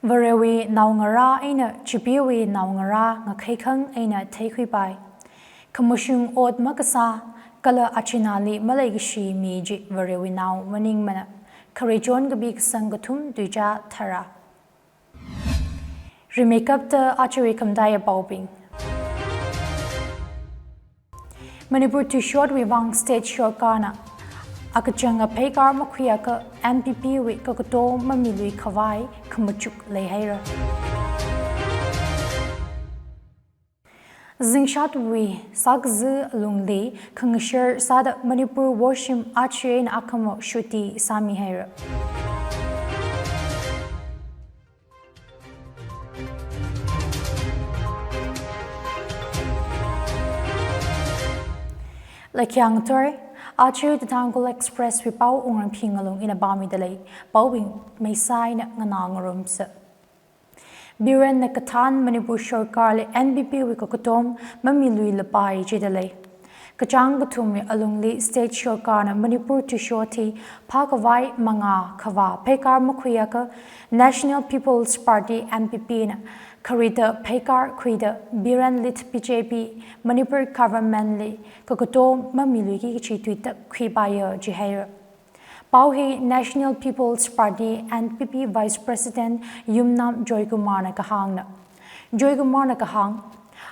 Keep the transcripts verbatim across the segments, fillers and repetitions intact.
Varewui naongarā eina chipeewui naongarā ngakheikhang eina theikhuipai. Khamashung ot makasā, kala achinali maleikashi mi chi Varewui nao maningmana. Kharei chon kapi kasang kathum tuicha tharā. Rimeikapta ajawui khamataiya paobing. Manipur tuishotwui vang state sorkarna akachanga pheikar makhuiakha N P P wui kakato mamilui khavai khamachuk leihaira. Zingshatwui sākaza alungli khangashar sāda Manipur worshim achi eina akhama shuti sāmihaira. Laikhiang tore, achi The Tangkhul Express wui pao wungram phingalung ina pāmida lei, paobing meisā eina nganā ngarumsa. Birenna kathān Manipur sorkarli N P P wui kakatom mamilui lapai jida lei. Kachāng kathumwui alungli state sorkarna Manipur tuishot hi phākhavai mangā khavā pheikar makhuiakha National People's Party, N P P na kharida pheikar khuida Biren led B J P Manipur government li kakatom mamiluiki kachi tuitak khuipaiya jihaira. Pao hi National People's Party, N P P Vice President Yumnam Joykumar na kahāngna. Joykumar na kahāng,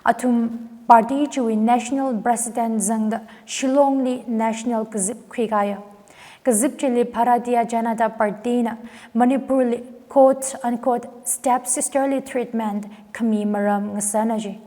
athum party chiwui National President zangda Shillong li National kazip khuikaya. Kazip chili Bharatiya Janata Party na Manipur li quote unquote stepsister li treatment khami maram ngasāna ji.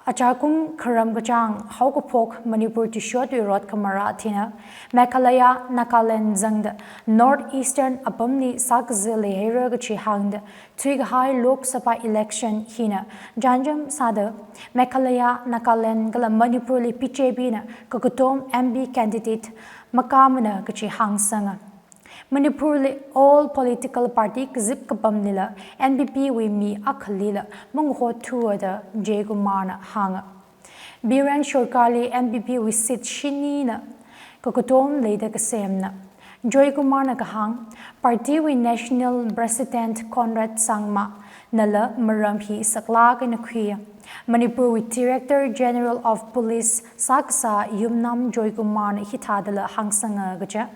Achakum kharam kachāng haokaphok Manipur tuishotwui rot khamarā thina Meghalaya, Nagaland zangda North Eastern apamli sākaza leihaira kachi hāngda thuikahai Lok Sabha election hina janjam sāda Meghalaya, Nagaland kala Manipur li B J P na kakatom M P candidate makamana kachi hāngsanga. Manipur li all political party kazip kapamlila N P P wui mi akhalila mangahothuwa da Joykumar na hānga. Biren sorkarli N P P wui seat shinina kakatom leida kasemna. Joykumar na kahāng, party wui National President Conrad Sangma nala maram hi saklāk eina khuiya. Manipur wui Director General of Police sākasā Yumnam Joykumar na hithādala hāngsanga kaja.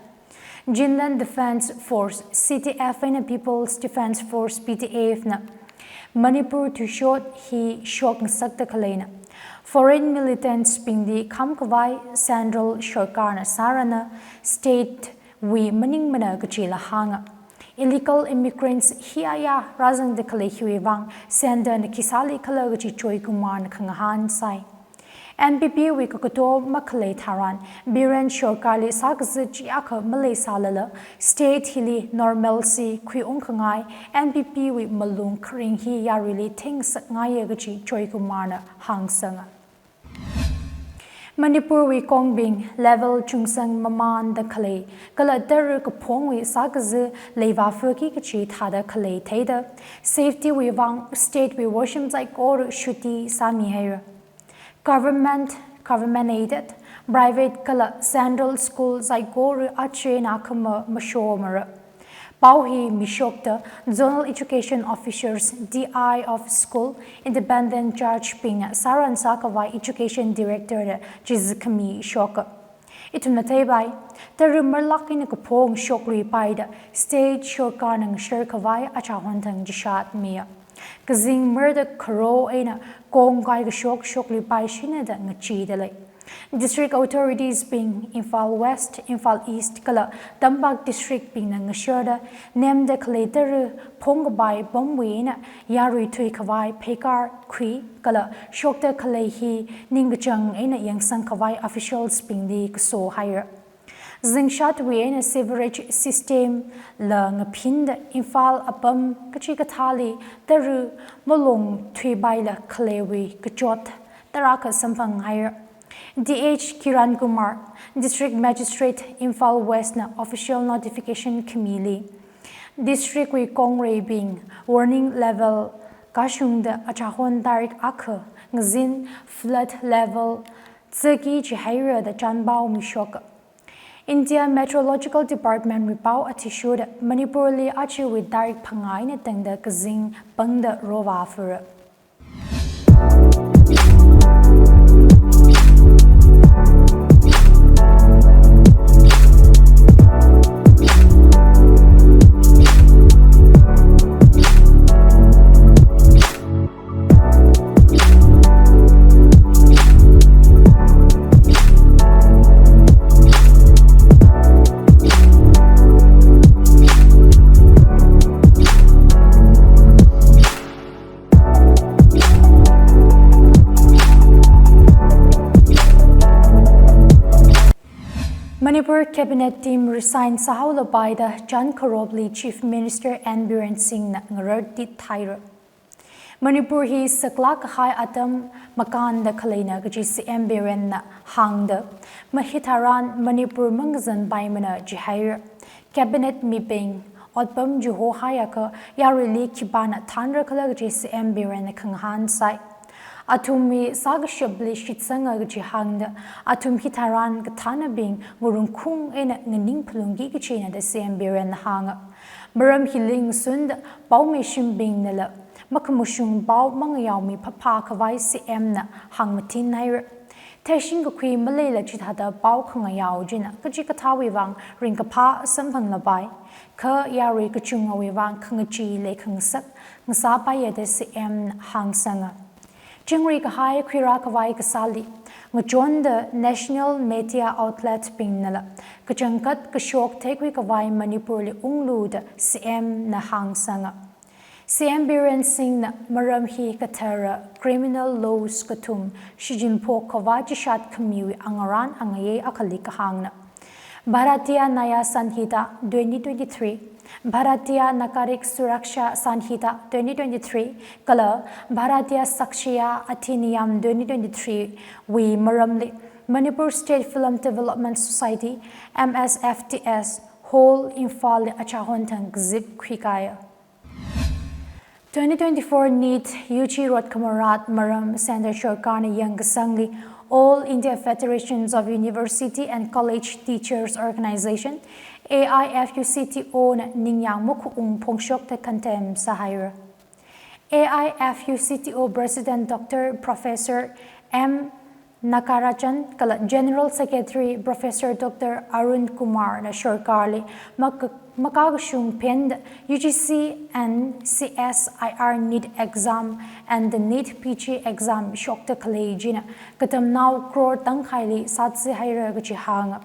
Chinland Defence Force, C D F eina People's Defence Force, P D F na Manipur tuishot hi shokngasakta khaleina. Foreign militants bingli khamkhavai Central sorkarna sārana, state wui maningmana kachila hānga. Illegal immigrants hiya rāzangda khalei hiwui vang Centre na khi sālikhala kachi Joykumar na khangahān sai. N P P wui kakato makhalei tharan, Biren sorkarli sākaza chiakha maleisālala, state hili normalcy khuiungkhangai, N P P wui malung kharing hi yaruili theingasakngaiya kachi Joykumar na hāngsanga. Manipur wui kongbing level chungsang mamanda khalei, kala tara kaphongwui sākaza leivāfaki kachi thāda khalei theida, safety wui vang state wui worshim saikora shuti sāmihaira. Government, government aided, private kala central school saikora achi eina akhama mashomara. Pao hi mishokta Zonal Education Officers, D I of School, Independent Judge bingna sāran sākhavai Education Director da chiza khami shoka. Ithumna theipai, tara marlāk eina kaphong shokluipaida state sorkarna ngasharkhavai achahon thang chishat miya. Kazing marda kharo eina kongkai kashok shokluipaishina da ngachida lei. District authorities bing Imphal West, Imphal East kala Tampak District bingna ngasharda nemda khalei tara phongkapai pamwui eina yarui thuikhavai pheikar khui kala shokta khalei hi ningkachāng eina yangsangkhavai officials bingli kasohaira. Zingshatwui eina sewerage system la ngaphinda Imphal apam kachikathāli tara malung thuipaila khaleiwui kachot tarākha samphanghaira. D H Kiran Kumar, District Magistrate, Imphal West na official notification khamili, district wui kongreibing warning level kashungda achahon tarik akha ngazin flood level zaki chihaira da chanpao mishoka. India Meteorological Department wui pao athishurda Manipurli ajawui tarik phangā eina tangda kazing pangda rovā fura. Manipur Cabinet team resign sāhaolapai da Chan Kharopli Chief Minister N Biren Singhna ngarartit haira. Manipur hi saklāk kahai atam makānda khaleina kaji C M Birenna hāngda, mahitharan Manipur mangazanpaimana jihaira. Cabinet mibing otpam chihohaiakha yaruili khipāna thānra khala kaji C M Birenna khangahān sai. Athumwui sākashapli shitsanga kaji hāngda, athum hitharan kathānabing ngarungkhung eina nganing phalungki kajina da C M Birenna hānga. Maram hili ngasunda paomeishimbingnala makhamashung pao mangayaomi phapha khavai C M na hāngmathin haira. Theishing kakhui maleila chithāda pao khangayao china kachikathāwui vang ringkaphā samphanglapai, kha yarui kachungawui vang khangachee leikhangasak ngasāpaiya da C M na hāngsanga. Chingri kahai khuirā khavai kasāli ngachonda national media outlet bingnala kachangkhat kashok theikhui khavai Manipurli unglu da C M na hāngsanga. C M Biren Singhna maram hi kathara criminal laws kathum shichinphok khavai chishat khamiwui angarān angayei akhali kahāngna. Bharatiya Nyaya Sanhita twenty twenty-three, Bharatiya Nagarik Suraksha Sanhita twenty twenty-three, kala Bharatiya Sakshya Adhiniyam twenty twenty-three wui maramli Manipur State Film Development Society, M S F D S, Hall Imphal li achahon thang kazip khuikāya. Twenty twenty-four NEET U G rot khamarat maram Centre Sarkarna yangkasangli All India Federations of University and College Teachers Organization, A I F U C T O na ningyāng makhuung phongshokta condemn sāhaira. A I F U C T O President Doctor Professor M Nagarajan kala General Secretary Professor Doctor Arun Kumar na sarkarli mak-, makakashung phenda U G C and C S I R NEET exam and the NEET P G exam shokta khalei china katamnao crore tangkhaili sātsi haira kaji hānga.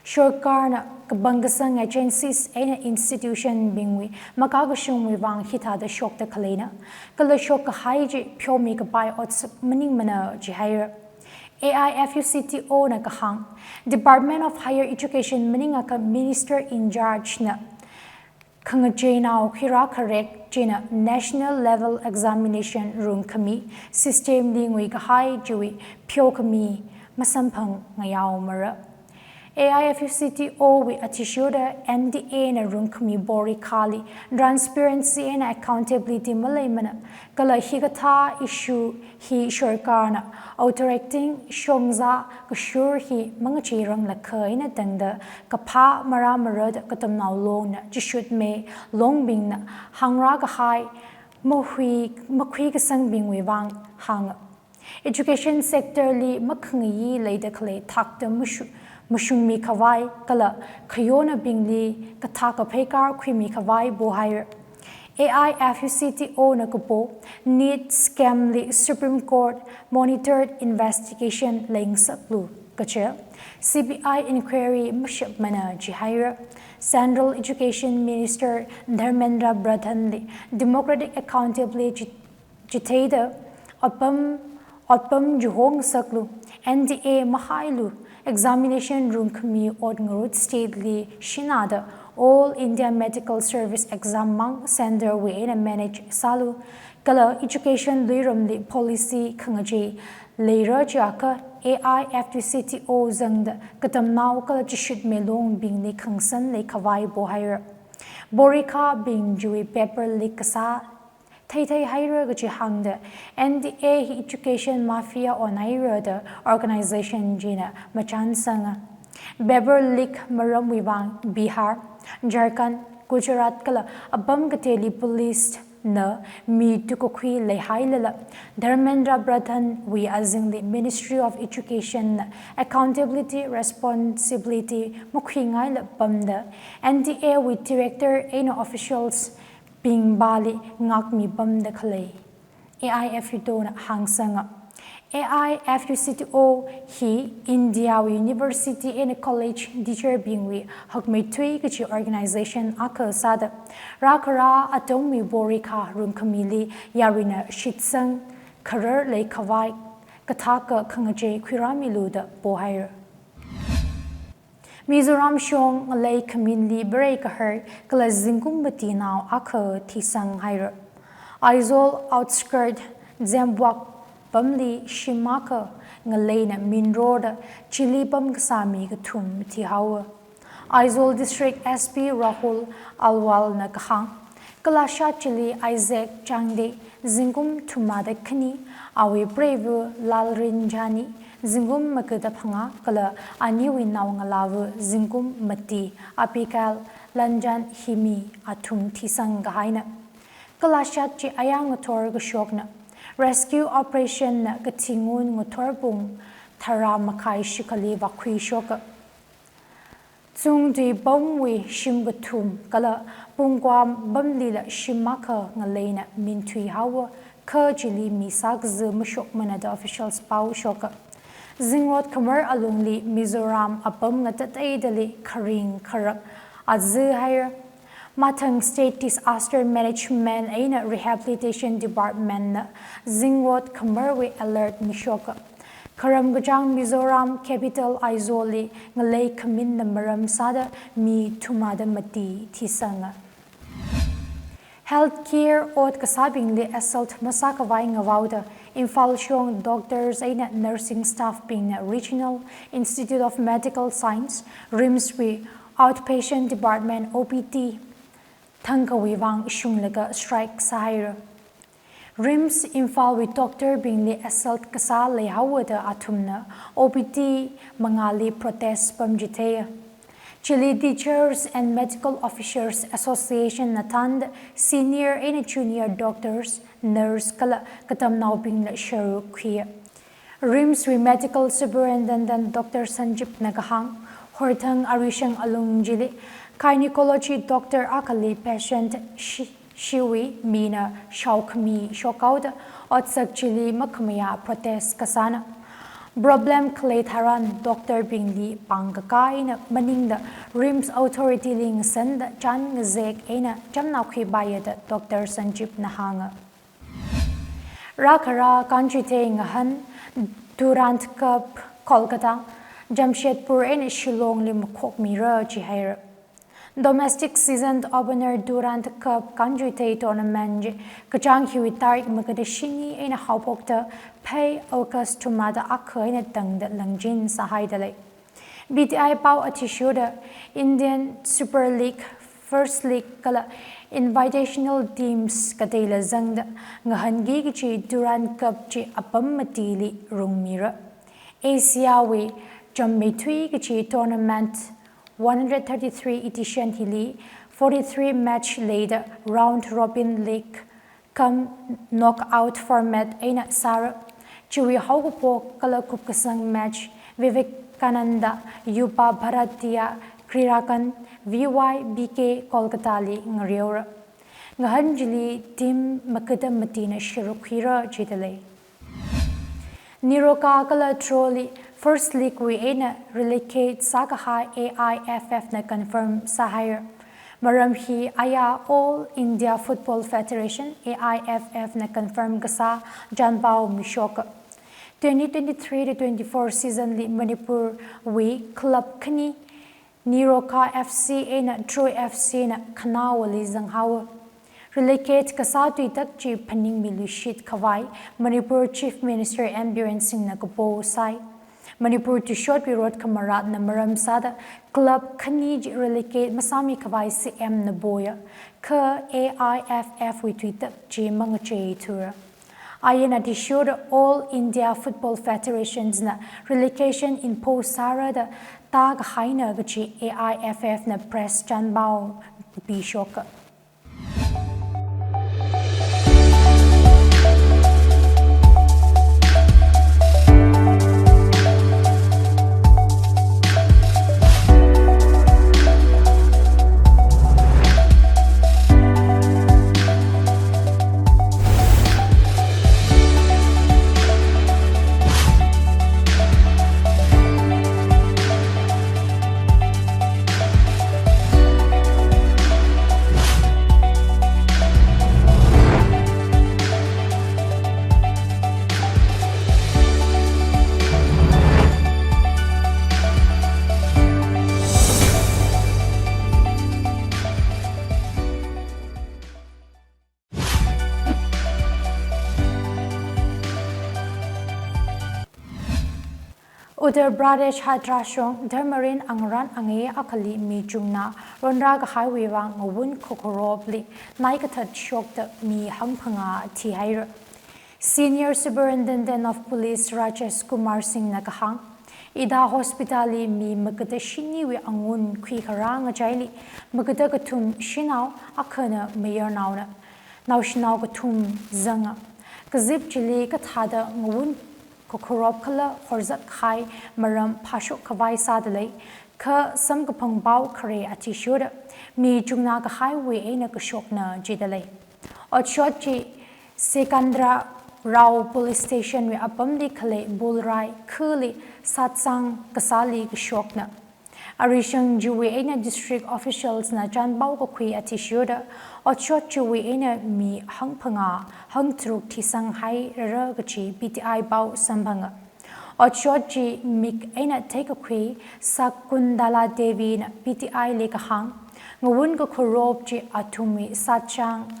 Sarkarna kapangkasang agencies eina institution bingwui makakashungwui vang hithāda shokta khaleina, kala shokkahai chi pheomi kapai otsak maningmana jihaira. A I F U C T O na kahāng, Department of Higher Education maningakha Minister in Charge na khangacheinao khuirā kharek china national level examination rungkhami system li nguikahai chiwui pheokhami masamphang ngayaomara. A I F U C T O wui athishurda N D A na rungkhami porikhali transparency eina accountability maleimana, kala hikathā issue hi sarkarna authority shongza kashur hi mangacheeranglakha eina tangda kaphā marāmarada katamnao longna chishutme longbingna hāngrā kahai mahui, makhuikasangbingwui vang hānga. Education sector li makhangayi leida khalei thakta mashu-, mashungmi khavai kala khayonabingli kathā kaphei kar khuimi khavai pohaira. A I F U C T O na kapo NEET scam li Supreme Court monitored investigation leingasaklu kaja C B I inquiry mashapmana jihaira. Central Education Minister Dharmendra Pradhan li democratic accountability chitheida otpam, otpam chihongsaklu, N D A mahailu, examination rungkhami ot ngarut state li shinada All India Medical Service Exam mang centre wui eina manage sālu, kala education luiramli policy khangachei leira chiakha A I F U C T O zangda katamnao kala chishutme longbingli khangsan leikhavai pohaira. Porikhabing chiwui paper leak kasā theithei haira kaji hāngda N D A hi education mafia onhaira da organization china machānsanga. Paper leak maramwui vang Bihar, Jharkhand, Gujarat kala apam kateili police na mi tukakhui leihailala Dharmendra Pradhan wui azingli Ministry of Education na accountability responsibility makhuingaila pamda N T A wui director eina officials bing pali ngakmi pamda khalei. A I F U C T O na hāngsanga. A I F U C T O hi India wui university eina college teacher bingwui hakmeithui kachi organization akha sāda rākhara atomwui porikha rungkhamili yaruina shitsang kharar leikhavai kathaka khangachei khuirāmilu da pohaira. Mizoram shong ngalei khaminli barei kahar kala zingkum mati nao akha thisang haira. Aizawl outskirt Zembuak pamli shim akha ngaleina minrorda chili pam kasā mi kathum thihaowa. Aizawl District S P Rahul Alwal na kahāng, Kalashat chili Isaac Changde, zingkum thumada khani, awui preiva Lalrinjani, zingkum magada phangā, kala aniwui naongalāva zingkum mati, Abigail Lanjan hi mi athum thisang kahaina. Kalashat chi ayā ngathor kashokna. Rescue operation na kathi ngun ngathor pung tharā makhai shikhali vākhuishoka. Tsungtui pamwui shim kathum kala Pungkwam pamlila shim akha ngaleina minthuihaowa, kha chili mi sākazā mashokmana da officials pao shoka. Zingrot khamar alungli Mizoram apam ngatateidali kharing kharak azi haira. Mathang State Disaster Management eina Rehabilitation Department na zingrot khamarwui alert mishoka. Kharam kachāng Mizoram capital Aizawl li ngalei khaminna maram sāda mi thumada mati thisanga. Healthcare ot kasābingli assault masākhavai ngavaoda Imphal shong doctors eina nursing staff bingna Regional Institute of Medical Science, RIMS wui Outpatient Department O P D thangkhawui vang shunglaga strike sāhaira. RIMS Imphal wui doctor bingli assault kasā leihaowa da athumna O P D mangāli protest pamchitheiya. Chili Teachers and Medical Officers Association na thānda senior eina junior doctors, nurse kala katamnaobingla sharuk khuiya. RIMS wui Medical Superintendent Doctor Sanjeev na kahāng, horthang arishang alung chili gynecology doctor akhali patient shi, shiwui mina shaokhami shokhaoda otsak chili makhamayā protest kasāna. Problem khalei tharan doctor bingli pāng kakaina maningda RIMS authority li ngasanda chān ngazek eina chamna khuipaiya da Doctor Sanjeev na hānga. Rākhara kanchuithei ngahān Durand Cup Kolkata, Jamshedpur eina Shillong li makhokmira jihaira. Domestic season opener Durand Cup kanchuithei tournament chi kachāng hiwui tarik magada shini eina haophokta phei August thumada akha eina tangda langchin sāhaida lei. B T I pao athishurda Indian Super League, First League kala Invitational teams kateila zangda ngahānki kachi Durand Cup chi apam matili rungmira. Asia wui chammeithui kachi tournament one hundred thirty-three edition hili forty-three match leida round robin league cum knockout format eina sāra. Chiwui haokaphok kala kupkasang match Vivekananda Yuva Bharatiya Kridankhan, V Y B K, Kolkata li ngareora. Ngahān chili team magada matina sharuk khuira jida lei. NEROCA kala Throw li First League wui eina relegate sākahai A I F F na confirm sāhaira. Maram hi aya All India Football Federation, A I F F, na confirm kasā chānpao mishoka. Twenty twenty-three to twenty-four season li Manipur wui club khani NEROCA F C eina Throw F C na khanaowali zanghaowa. Relegate kasā tuitak chi phaningmiluishit khavai Manipur Chief Minister N Biren Singh na kapo sāi. Manipur tuishotwui rot khamaratna maram sāda club khani chi relegate masāmi khavai C M na poya, kha A I F F wui tuitak chi mangacheithura. Ain athishurda All India Football Federations na relegation impose sāra da tākahaina kachi A I F F na press chānpao pishoka. Uttar Pradesh Hathras shong Dharmarin angarān angei akhali mi chungna ronra kahaiwui vang ngawun khokhoropli naikathat shokta mi hangphangā thihaira. Senior Superintendent of Police Rajesh Kumar Singh na kahāng, Ihda hospital li mi magada shiniwui angun khuikharā ngachaili magada kathum shanao, akhana mayarnaona. Naoshinao kathum zanga. Kazip chili kathāda ngawun khokharop kala horzat kahai maram phāshok khavai sādalei, kha samkaphangpao khare athishurda mi chungna kahaiwui eina kashokna jidalei. Otshot chi Secunderabad Police Station wui apamli khalei Bulrai khali satsang kasāli kashokna. Arishang chiwui eina district officials na chānpao kakhui athishurda, otshot chiwui eina mi hangphangā hangtharuk thisanghairara kachi P T I pao samphanga. Otshot chi mik eina theikakhui Shakuntala Devi na P T I li kahāng, ngawun khokharop chi athumwui satsang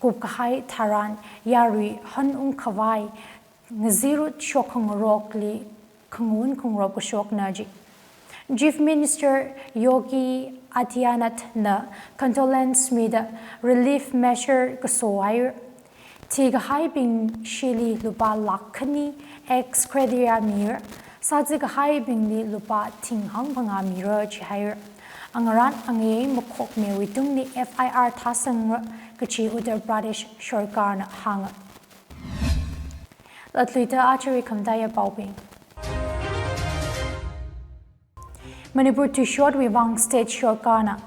kupkahai tharan yarui hanung khavai ngazirut shok khangarokli khangawun khangarop kashokna ji. Chief Minister Yogi Adityanath na condolence mida relief measure kasohaira. Thikahaibing shili lupā lakh khani ex gratia mira, sāzikahaibingli lupā thing hangphangā mira jihaira. Angarān angei makhokmeiwui tungli F I R thāsangra kachi Uttar Pradesh sorkarna hānga. Latluida ajawui khamataiya paobing. Manipur thuishotwui vang state sorkarna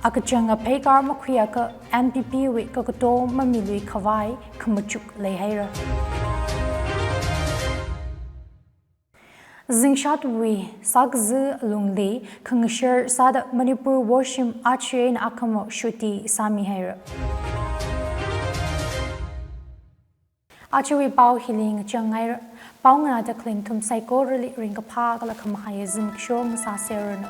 akachanga pheikar makhuiakha N P P wui kakato mamilui khavai khamachuk leihaira. Zingshatwui sākazi lungli khangashar sāda Manipur Worshim aja eina akhama shuti sāmihaira. Ajawui pao hili ngachang ngaira. Pao nganāda khalei nathum saikorali ringkaphā kala khamahaiya zimiksho ngasāserranu.